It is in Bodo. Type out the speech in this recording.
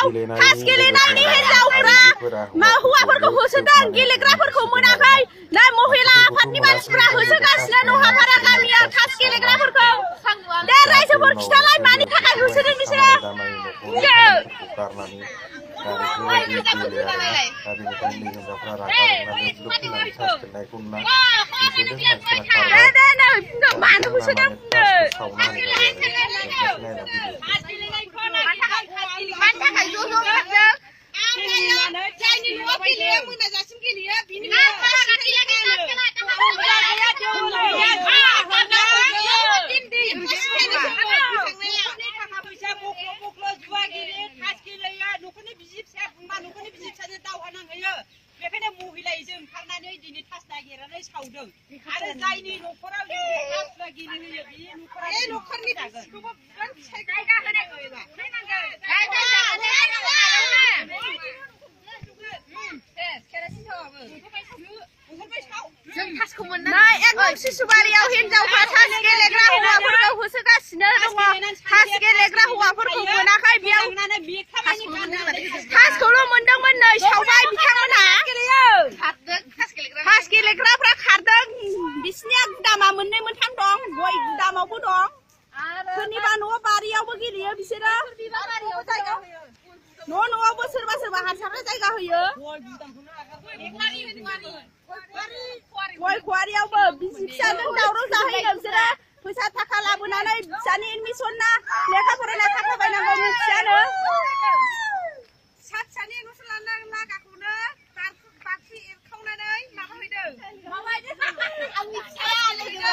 थास गेलेनायनि हिनजावफ्रा मा हौवाफोरखौ होसोदों गेलेग्राफोरखौ मोनाखै नै महिला आफादनि मानसिफ्रा होसोगासिनो नहापारा गामियाव थास गेलेग्राफोरखौ दे रायजोफोर खिथालाय मानि थाखाय होसोदों बिसोरो मानो होसोदों शिशुबारियाव हिनजावफ्रा थास गेलेग्रा हौवाफोरखौ होसोगासिनो दङ थास गेलेग्रा हौवाफोरखौ मोनाखै बेयाव थासखौल' मोनदोंमोन नै सावबाय बिथांमोनहा थास गेलेग्राफ्रा खारदों बिसिनिया गुदामा मोननै मोनथाम दं गय गुदामावबो दं सोरनिबा न' बारियावबो गेलेयो बिसोरो न'आवबो सोरबा सोरबा हारसाफ्रा जायगा होयो गय खुवारियावबो बिसि फिसाजों दावराव जाहैयो बिसोरो फैसा थाखा लाबोनानै फिसानि एडमिसन ना लेखा फरायनाय थाखा बायनांगौ फिसानो फिसानि एडमिसन लागाखौनो बाख्रि एरखावनानै माबाहैदों आंनि फिसाया लोगो